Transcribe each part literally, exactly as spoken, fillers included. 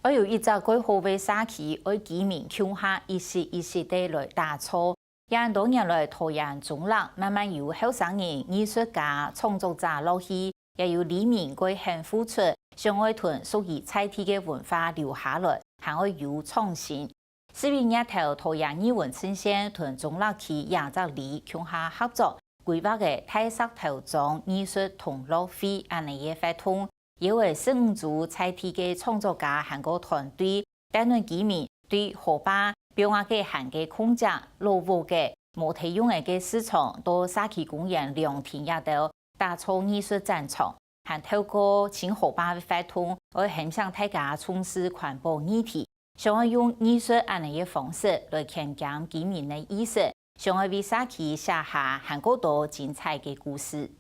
愛有一隻蓋好个社區，愛居民共下一息一息个來打造。這恁多年來，桃園中壢慢慢有後生人、藝術家、創作者落去，也有里民蓋肯付出，想愛同屬於在地个文化留下來，還愛有創新。 十一月頭，桃園藝文陣線同中壢區這隻里共下合作，規劃个大石頭庄藝術同樂會恁呢个活動，邀會十五組在地个創作家還過團隊，帶領居民對河壩、壁仔个、行个空間、老屋个、無地用个个市場，到社區公園涼亭這兜，打造藝術展場。 還透過尋河壩个活動，愛喊醒大家重視環保議題，想愛用藝術恁呢个方式來牽牽居民个意識，想愛為社區寫下還過多精彩个故事。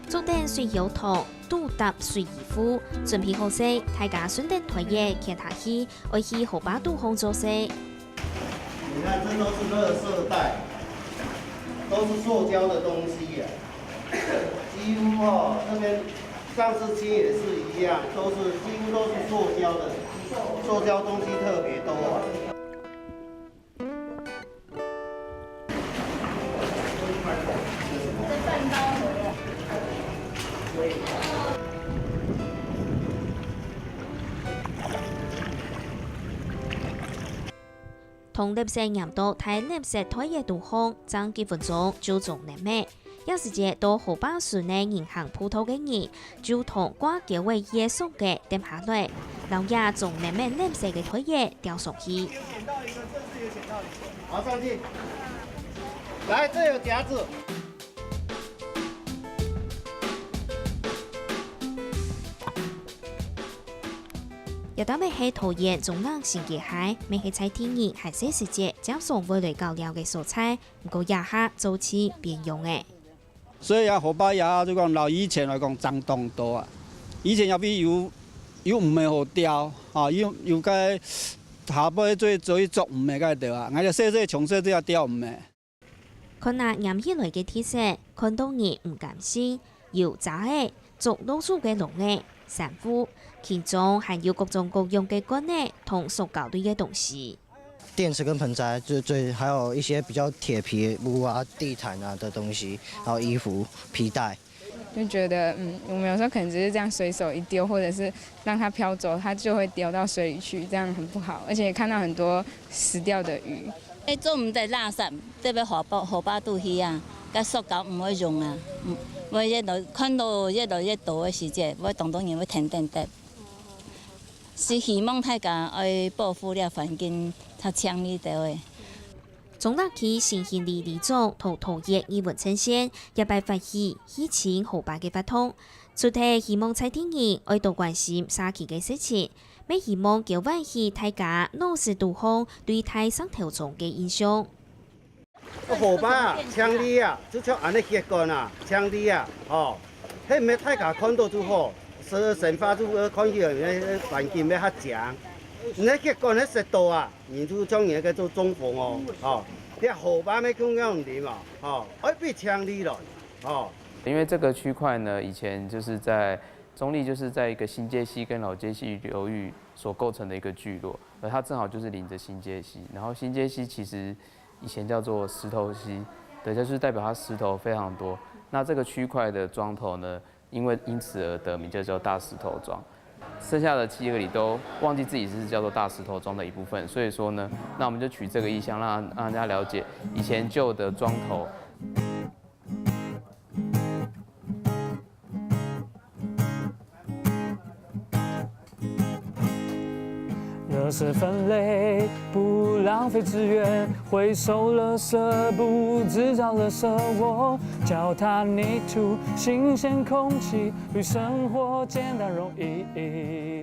著等水腰拖，肚搭水衣褲，準備好勢，大家順等梯仔蹶下去，愛去河壩肚項做事。你看，這都是垃圾袋，都是塑膠的東西呀。幾乎哦，這邊上次清也是一樣，都是，幾乎都是塑膠的，塑膠東西特別多啊。 同垃圾黏到大垃圾袋仔肚項，正幾分鐘就總淰忒。 這時節到河壩脣个人行步道个人，就同掛鉤仔个箱仔㧒下來，摎這總淰忒垃圾个袋仔吊上去。好，上去。來，這有夾子。 這搭乜係桃園中壢新街溪，乜係在地人還細時節，輒常會來搞尞个所在，毋過這下做到變樣了。所以啊，河壩這下就講，摎以前來講，差當多啊。以前這位有，有魚仔好釣，啊，有，有該下背做，做去捉魚仔該兜啊。𠊎兜細細從細就愛釣魚仔。 看啊，黏起來个地色，看到人毋甘心，有遮仔、捉老鼠个籠仔、珊瑚，其中還有各種各樣个罐仔同塑膠類个東西。電池跟盆栽，就最，還有一些比較鐵皮屋啊、地毯啊的東西，然後衣服、皮帶。 就覺得，嗯，我們有時候可能只是這樣隨手一丟，或者是讓它飄走，它就會掉到水裡去，這樣很不好。而且也看到很多死掉的魚。欸，做毋得垃圾，這个河壩，河壩肚去啊，該塑膠毋會用啊，嗯，會越來，看到越來越多个時節，會當多人會跈等等。是希望大家愛保護這環境，較淨俐兜仔。 中壢區新興里里長涂桃月藝文陣線，這擺發起去尋河壩个活動，除忒希望在地人愛多關心社區个事情，乜希望交換起大家腦屎肚項對大石頭庄个印象。河壩啊，淨俐啊，就像恁呢血管啊，淨俐啊，吼，係毋係大家看到就好，生，生活就看起來環境乜較靚。你个血管係塞到啊， 人就像人个做中風哦，吼，你河壩乜共樣啉啊，吼，愛變淨俐來，吼。因為這個區塊呢，以前就是在中壢，就是在一個新街溪跟老街溪流域所構成的一個聚落，而它正好就是臨著新街溪。然後新街溪其實以前叫做石頭溪，對，就是代表它石頭非常多。那這個區塊的庄頭呢， 因為因此而得名，就叫大石頭庄。剩下的七個里都忘記自己是叫做大石頭庄的一部分，所以說呢，那我們就取這個意象，讓，讓大家了解以前舊的庄頭。 垃圾分類，不浪費資源，回收垃圾，不製造垃圾窩，腳踏泥土，新鮮空氣，綠生活簡單容易。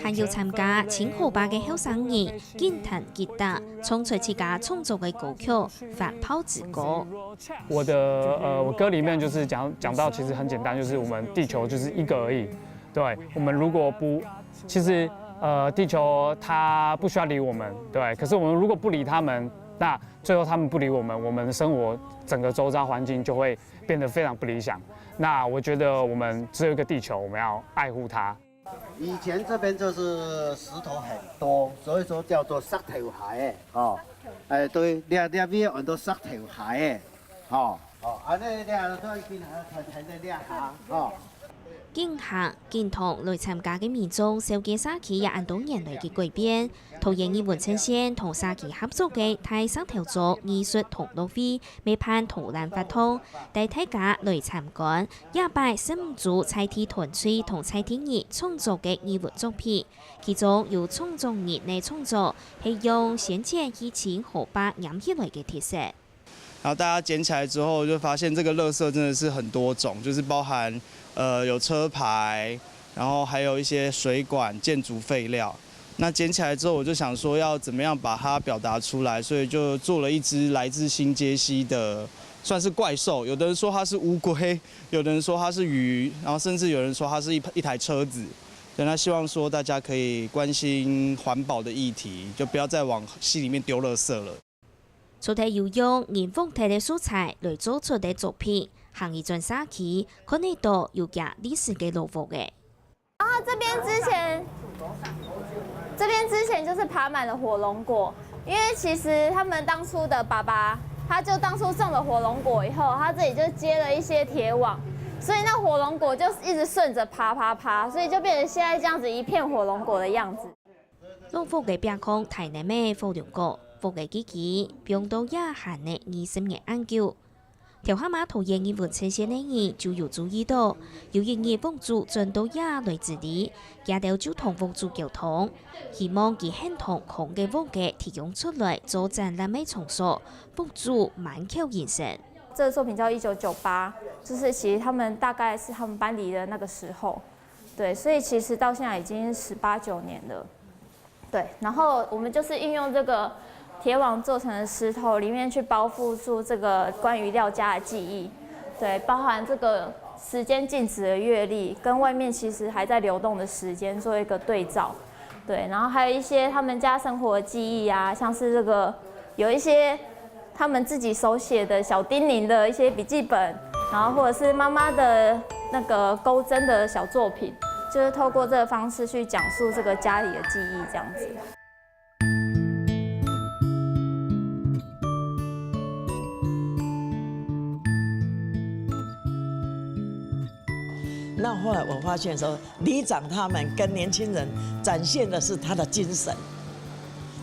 還有參加尋河壩个後生人，緊彈吉他，唱出自家創作个歌曲《環保之歌》。我的，呃，我歌裡面就是講，講到其實很簡單，就是我們地球就是一個而已。對，我們如果不，其實呃，地球它不需要理我们，对。可是我们如果不理它们，那最后它们不理我们，我们的生活整个周遭环境就会变得非常不理想。那我觉得我们只有一个地球，我们要爱护它。以前这边就是石头很多，所以说叫做石头鞋哦。哎，对，这这边很多石头鞋哦。哦，啊，那那都已经还还在那哈哦。景行、景通來參加个民眾紹介社區也恁多年來个改變。桃園藝文呈現同社區合作个大石頭做藝術同樂會，每辦桃園活動，帶大家來參觀。這擺十五組在地團隊同在地人創作个藝文作品，其中有創作人个創作係用先前去清河壩拈起來个特色。然后大家捡起来之后，就发现这个垃圾真的是很多种，就是包含呃有车牌，然后还有一些水管、建筑废料。那捡起来之后，我就想说要怎么样把它表达出来，所以就做了一只来自新街溪的，算是怪兽。有的人说它是乌龟，有的人说它是鱼，然后甚至有人说它是一一台车子。对，那希望说大家可以关心环保的议题，就不要再往溪里面丢垃圾了。除忒有用人屋忒个素材來做出个作品，行一轉社區，看得到有厥歷史个老屋仔。然后这边之前，这边之前就是爬满了火龙果，因为其实他们当初的爸爸，他就当初种了火龙果以后，他这里就接了一些铁网，所以那火龙果就一直顺着爬爬爬，所以就变成现在这样子一片火龙果的样子。老屋个壁框大näm仔火龍果，屋个基基放到這閒了二十年恁久。頭下嘛桃園藝文呈現个人就有注意到，有一日屋主轉到這來治理，佢兜就同屋主溝通，希望佢肯同空个屋仔提供出來做展覽个場所，屋主滿口應承。这个作品叫一九九八，就是其实他们大概是他们搬离的那个时候，对，所以其实到现在已经十八九年了。对，然后我们就是运用这个铁网做成的石头，里面去包覆住这个关于廖家的记忆，对，包含这个时间静止的阅历，跟外面其实还在流动的时间做一个对照，对，然后还有一些他们家生活的记忆啊，像是这个有一些他们自己手写的小叮咛的一些笔记本，然后或者是妈妈的那个钩针的小作品，就是透过这个方式去讲述这个家里的记忆这样子。那后来我发现说，里长他们跟年轻人展现的是他的精神，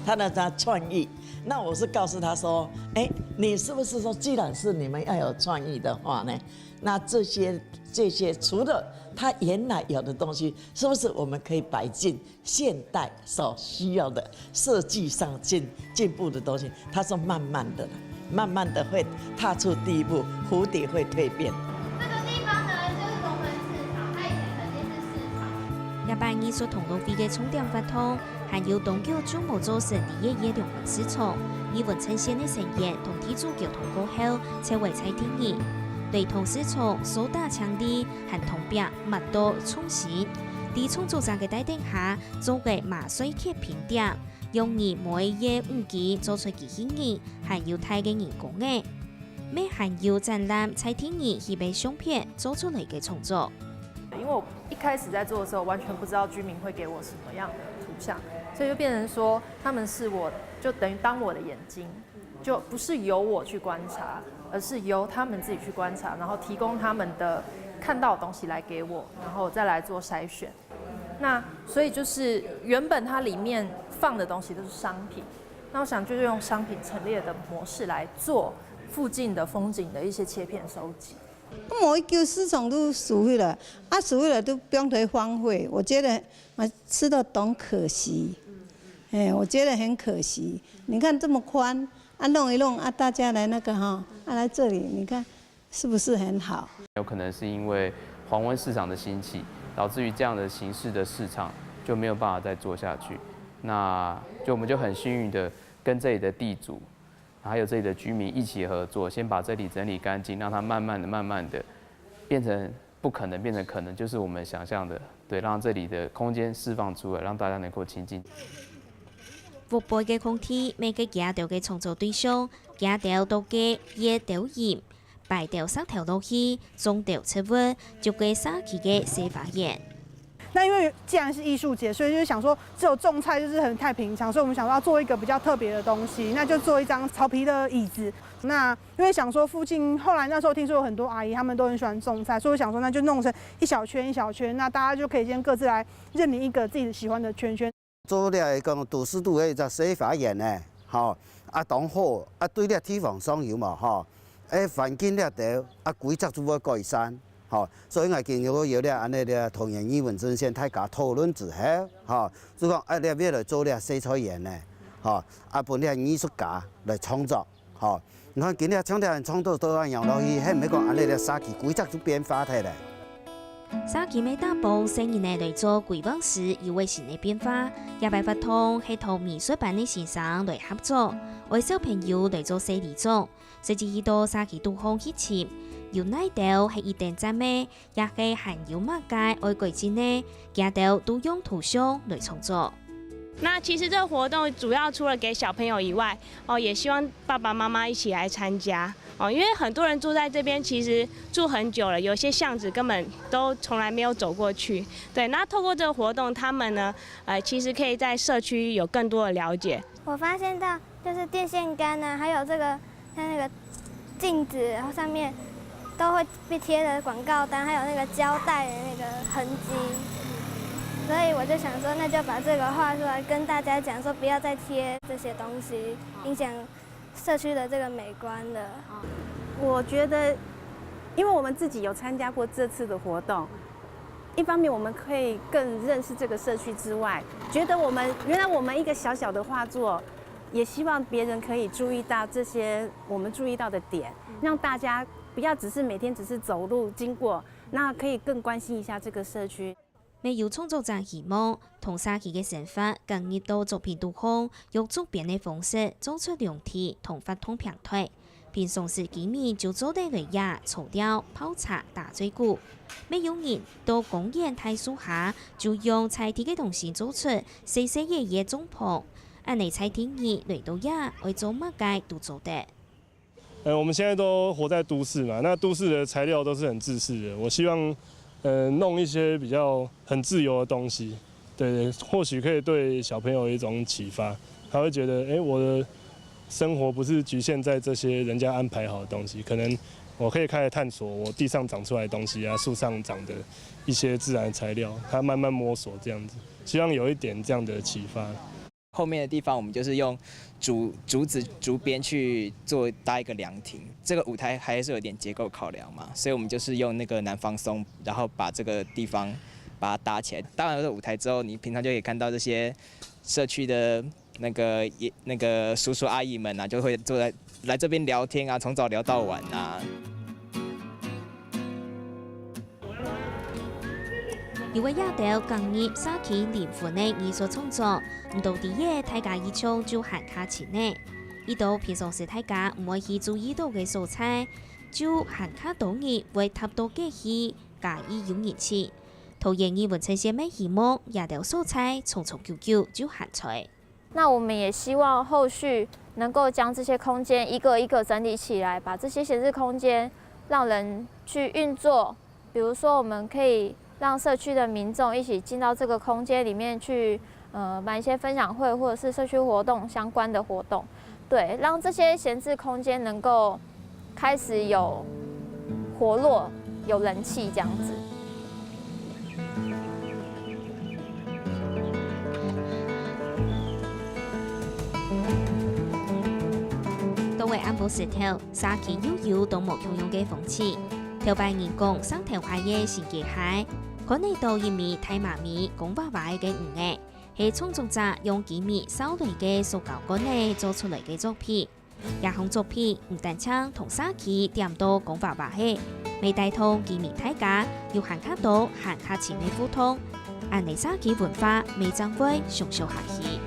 他的他创意。那我是告诉他说，哎，你是不是说，既然是你们要有创意的话呢，那这些这些除了他原来有的东西，是不是我们可以摆进现代所需要的设计上进进步的东西？他说慢慢的，慢慢的会踏出第一步，蝴蝶会蜕变。这个地方呢，就是龙门市场，它以前曾经是市场。這擺藝術同樂會个重點活動，還有當久就無做生理个龍門市場，藝文呈現个成員同地主溝通過後，就會在第二，對同市場掃打淨俐，還同壁抹到重新。在創作者个帶領下，做个麻醉劇拼貼，用人每一个物件做出機器人，還有大个人工个。乜還有展覽在地人翕个相片做出來个創作。因为我一开始在做的时候，完全不知道居民会给我什么样的图像，所以就变成说，他们是我，就等于当我的眼睛，就不是由我去观察，而是由他们自己去观察，然后提供他们的看到的东西来给我，然后再来做筛选。那所以就是原本它里面放的东西都是商品，那我想就是用商品陈列的模式来做附近的风景的一些切片收集。某一个市场都收起来，啊，收起来都放在荒废，我觉得啊，吃到当可惜，哎，我觉得很可惜。你看这么宽，啊，弄一弄啊，大家来那个哈，啊，来这里，你看是不是很好？有可能是因为黄昏市场的兴起，导致于这样的形式的市场就没有办法再做下去。那就我们就很幸运的跟这里的地主，还有这里的居民一起合作，先把这里整理干净，让它慢慢的、慢慢的变成不可能變成可能，就是我們想象的，對，讓這裡的空間釋放出來，讓大家能夠親近。屋背个空地，每個佢兜个創作對象，佢兜都个一兜飲，擺兜石頭落去，種兜植物，就个社區个小花園。那因為既然是藝術節，所以就是想說，只有種菜就是很太平常，所以我們想說要做一個比較特別的東西，那就做一張草皮的椅子。那因為想說附近，後來那時候聽說有很多阿姨，她們都很喜歡種菜，所以我想說那就弄成一小圈一小圈，那大家就可以先各自來認領一個自己喜歡的圈圈。做這个講都市肚个一隻小花園呢，吼，啊當好，啊對這地方上有無吼，誒環境這兜啊規則就會改善，吼，所以𠊎今日有這恁呢个桃園藝文陣線大家討論之後，吼，就講啊這邊來做這小菜園呢，吼，啊分這藝術家來創作。 吼，你看今日像這樣創作到恁樣落去，係毋係講恁呢个社區規則就變化忒咧？社區个大部分細人仔來做規劃時，有个新个變化，這擺活動係同美術班个先生來合作，愛小朋友來做細里長，實際去到社區肚項去尋，有哪兜係已經佔个， 也係還有麼个愛改進个，佢兜都用圖像來創作。那其实这个活动主要除了给小朋友以外，哦，也希望爸爸妈妈一起来参加哦，因为很多人住在这边，其实住很久了，有些巷子根本都从来没有走过去。对，那透过这个活动，他们呢，呃，其实可以在社区有更多的了解。我发现到就是电线杆啊，还有这个它那个镜子上面都会被贴的广告单，还有那个胶带的那个痕迹。所以我就想说，那就把这个画出来，跟大家讲说，不要再贴这些东西，影响社区的这个美观了。我觉得，因为我们自己有参加过这次的活动，一方面我们可以更认识这个社区之外，觉得我们原来我们一个小小的画作，也希望别人可以注意到这些我们注意到的点，让大家不要只是每天只是走路经过，那可以更关心一下这个社区。乜有创作者希望同社区个生活融入到作品肚項，用竹编个方式做出涼亭同活动平台。平常時居民就做得來這坐尞、泡茶、打嘴鼓。乜有人到公園大樹下，就用在地个東西做出細細个个帳篷。恁呢在地人來到這，愛做麼个都做得。 呃，我们现在都活在都市嘛，那都市的材料都是很制式的。我希望，呃，弄一些比较很自由的东西，对，或许可以对小朋友有一种启发，他会觉得，哎，我的生活不是局限在这些人家安排好的东西，可能我可以开始探索我地上长出来的东西啊，树上长的一些自然材料，他慢慢摸索这样子，希望有一点这样的启发。 后面的地方我们就是用竹竹子竹编去做搭一个凉亭。这个舞台还是有点结构考量嘛，所以我们就是用那个南方松，然后把这个地方把它搭起来。搭完这个舞台之后，你平常就可以看到这些社区的那个也那个叔叔阿姨们啊，就会坐在来这边聊天啊，从早聊到晚啊。 因為這兜降入社區靈魂个藝術創作，毋多知个大家一唱就還較親呢。一到平常時大家毋會去注意到个所在，就還較多人會踏到過去，加以有人氣。桃園藝文呈現乜希望這兜所在長長久久就還在。 那我们也希望后续能够将这些空间一个一个整理起来，把这些闲置空间让人去运作。比如说，我们可以让社区的民众一起进到这个空间里面去，呃，办一些分享会或者是社区活动相关的活动，对，让这些闲置空间能够开始有活络、有人气这样子。 到位暗晡時頭，社區又有當無共樣个風氣。頭擺人講，上頭下个新街鞋，看得到一尾大媽咪講話話个女仔，係創作者用居民燒來个塑膠罐仔做出來个作品。 這項作品毋單淨同社區點到講話話仔，乜帶動居民大家有還較多、還較深个互動，恁呢社區文化乜正會相續下去。